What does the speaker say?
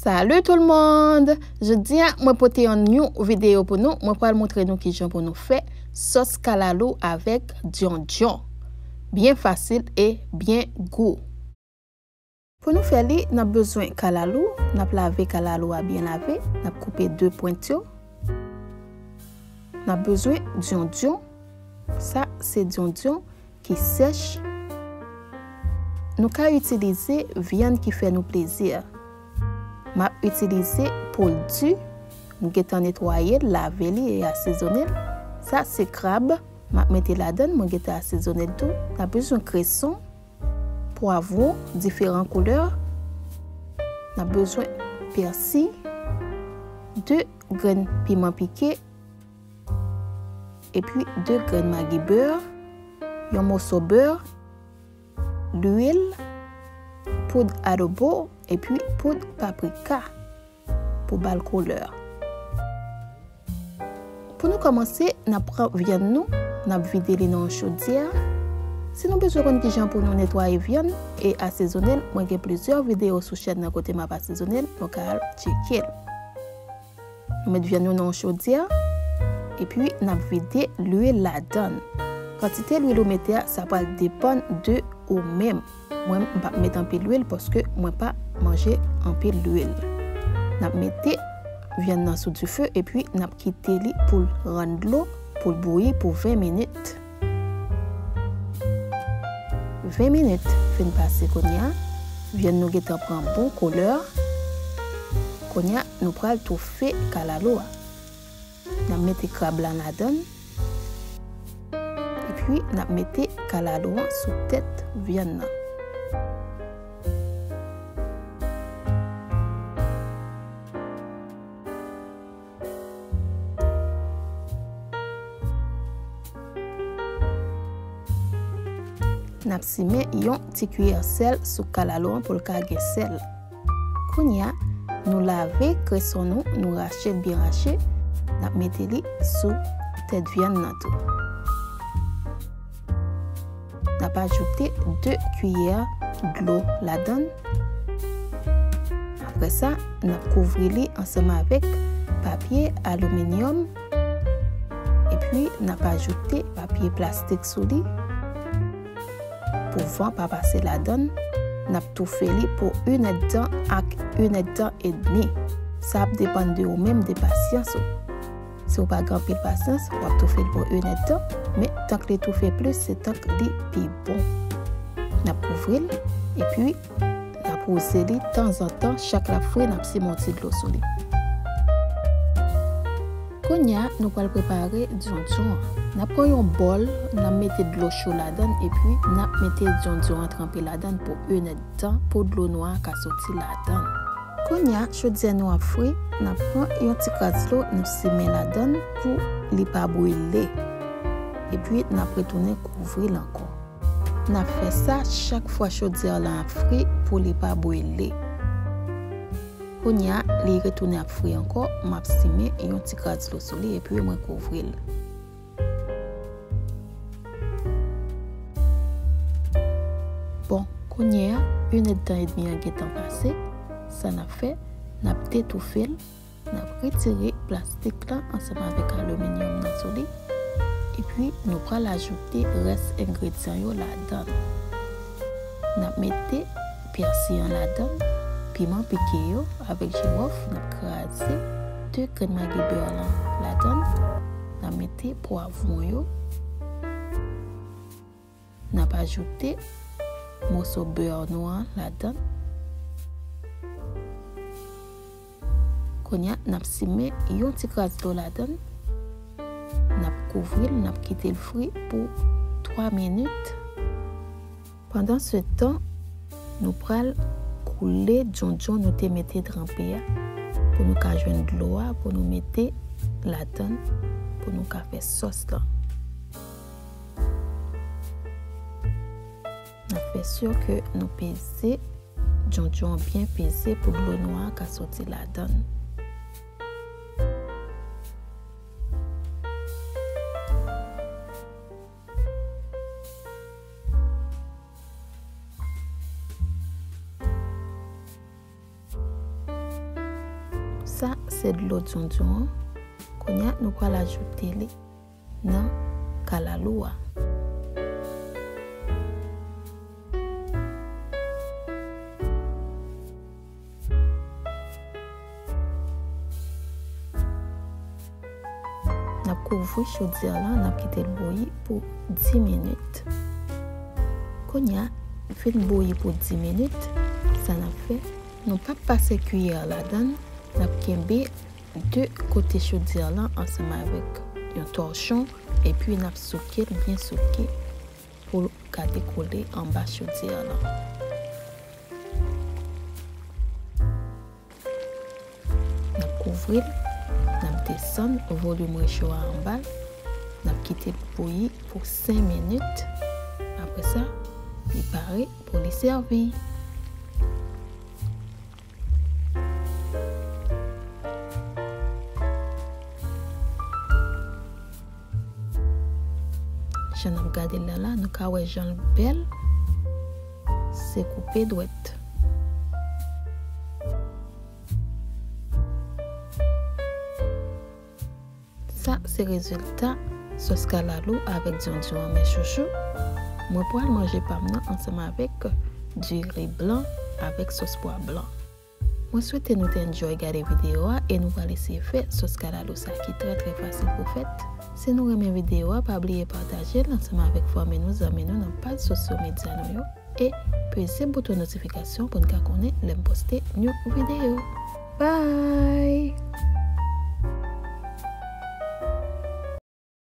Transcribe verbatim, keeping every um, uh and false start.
Salut tout le monde! Jodi a, mwen pote yon new videyo pou nou. Mwen pral montre nou kijan pou nou fè sòs kalalou avèk dyondyon. Byen fasil e byen gou. Pou nou fè li, n ap bezwen kalalou. N ap lave kalalou a byen lave. N ap koupe de pwent yo. N ap bezwen dyondyon. Sa, se dyondyon ki sèch. Nou ka itilize vyann ki fè nou plezi. M ap itilize poul di. Mwen gentan netwaye l, lave li e asezone l. Sa, se krab. M ap mete ladan l, mwen gentan asezone l tou. N ap bezwen kreson, pwavwon diferan koulè. N ap bezwen pèsi, de grenn piman pike, epi de grenn magi bè, yon moso bè, lwil, poud adobo, epi poud paprika pou ba l koulè. Pou nou kòmanse, n ap pran vyann nou, n ap vide li nan yon chodyè. Si nou bezwen konn kijan pou nou netwaye vyann e asezone l, mwen gen plizyè videyo sou chèn nan kote m ap asezone l, nou ka al tcheke l. Nou met vyann nou nan yon chodyè, epi n ap vide lwil ladan l. Kantite lwil ou mete a, sa pral depann de ou menm. Mwen, m p ap met anpil lwil paske mwen pa manje anpil lwil. N ap mete vyann nan sou dife epi n ap kite li pou l rann dlo, pou l bouyi pou ven minit. Ven minit fin pase kounye a, vyann nou gentan pran bon koulè. Kounye a, nou pral toufe kalalou a. N ap mete krab la ladan l. Epi, n ap mete kalalou an sou tèt vyann nan. N ap simen yon ti kiyè sèl sou kalalou an pou l ka gen sèl. Kounye a, nou lave kreson nou, nou rache l byen rache, n ap mete li sou tèt vyann nan tou. N ap ajoute de kiyè dlo ladan l. Apre sa, n ap kouvri li ansanm avèk papye aliminyòm, epi n ap ajoute papye plastik sou li. Pou van pa pase ladan l, n ap toufe li pou inèdtan ak inèdtan edmi. Sa ap depann de ou menm, de pasyans ou. Si w pa gen anpil pasyans, w ap toufe l pou inèdtan, men tank li toufe plis, se tank li pi bon. N ap kouvri l, epi n ap wouze li tanzantan, chak l ap fri, n ap simen yon ti dlo sou li. Kounye a, nou pral prepare dyondyon an. N ap pran yon bòl, n ap mete dlo cho ladan l, epi n ap mete dyondyon an tranpe ladan l pou inèdtan, pou dlo nwa a ka soti ladan l. Kounye a, chodyè nou ap fri, n ap pran yon ti kras dlo, n ap simen ladan l pou li pa brile. Epi, n ap retounen kouvri l ankò. N ap fè sa chak fwa chodyè lan ap fri pou li pa brile. Kounye a, li retounen ap fri ankò, m ap simen yon ti kras dlo sou li epi mwen kouvri l. Bon, kounye a, inèdtan edmi an gentan pase. Sa n ap fè, n ap detoufe l. N ap retire plastik la ansanm avèk aliminyòm nan sou li. Epi, nou pral ajoute rès engredyan yo ladan l. N ap mete pèsi an ladan l, piman pike yo avèk jiwòf, n ap kraze de grenn magi bè lan ladan l. N ap mete pwavwon yo. N ap ajoute moso bè nwa ladan l. Kounye a, n ap simen yon ti kras dlo ladan l. N ap kouvri l, n ap kite l fri pou twa minit. Pandansetan, nou pral koule dyondyon nou te mete tranpe a pou nou ka jwenn dlo a, pou nou mete ladan l, pou nou ka fè sòs lan. N ap fè si ke nou peze dyondyon an byen peze pou dlo nwa a ka soti ladan l. Sa se dlo dyondyon an. Kounye a, nou pral ajoute li nan kalalou a. N ap kouvri chodyè lan, n ap kite l bouyi pou dis minit. Kounye a, li fin bouyi pou dis minit, sa n ap fè, nou p ap pase kiyè ladan l, n ap kenbe de kote chodyè lan ansanm avèk yon tòchon, epi n ap souke l byen souke pou l ka dekole anba chodyè lan. N ap kouvri l, n ap desann volim recho a anba l, n ap kite l bouyi pou senk minit. Apre sa, li pare pou li sèvi. Jan n ap gade l la la, nou ka wè jan l bèl. Se koupe dwèt. Sa se rezilta sòs kalalou avèk dyondyon an, mes chouchous. Mwen pral manje pa m nan ansanm avèk diri blan avèk sòs pwa blan. Mwen swete nou te enjoy gade videyo a e nou pral eseye fè sòs kalalou sa ki trè trè fasil pou fèt. Si nou renmen videyo a, pa bliye pataje l ansanm avèk fanmi nou, zanmi nou nan paj sosyo medya nou yo e peze bouton notifikasyon pou n ka konnen lè m poste new videyo. Bye!